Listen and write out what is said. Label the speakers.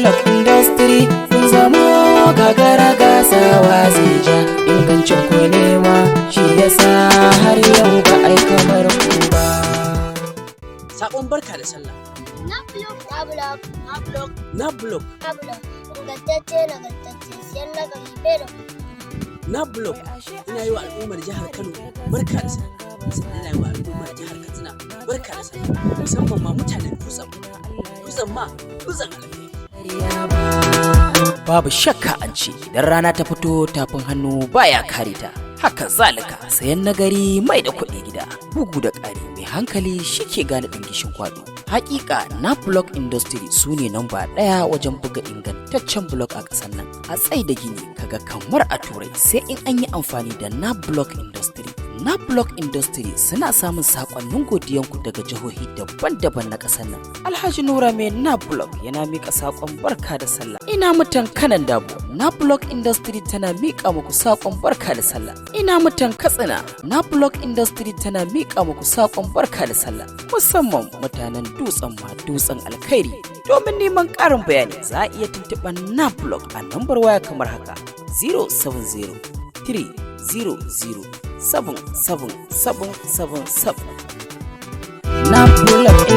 Speaker 1: Block Industry kun zamo gagara gasawa zai ja ingancin ku nema, shi yasa har yau ba ai kamar ku ba.
Speaker 2: Sakon barka da sallah.
Speaker 3: Na blog, na blog, na blog,
Speaker 2: Na Block.
Speaker 3: Na blog. Ingantacce, nagartacce, siyan nagari bai da kuɗi.
Speaker 2: Na Block, ina yi wa al'ummar jihar Kano barka da sallah. Sannan ina yi wa al'ummar jihar Katsina barka da sallah. Musamman ma mutanen Dutsen. Dutsen ma Dutsen Alkhairi.
Speaker 1: Babu shakka an ce idan rana ta fito, tafin hannu baya kare ta. Haka zalika, sayan nagari mai da kuɗi gida. Bugu da ƙari, mai hankali shi ke gane ɗingishin kwaɗo. Hakika Na Block Industry su ne namba ɗaya wajen buga ingantaccen block a ƙasar nan. A tsai da gini kaga kamar a Turai, sai in an yi amfani da Na Block Industry. Na Block Industry suna samun sakonnin godiyanku daga jihohi daban-daban na ƙasar nan. Alhaji Nura mai Na Block yana mika sakon barka da sallah. Ina mutan Kanan Dabo, Na Block Industry tana mika muku sakon barka da sallah. Ina mutan Katsina, Na Block Industry tana mika muku sakon barka da sallah. Musamman mutanen Dutsen Ma, Dutsen Alkhairi. Domin neman ƙarin bayani, za a iya tuntuɓar Na Block a nambar waya kamar haka: 070 300 77777. Na Block.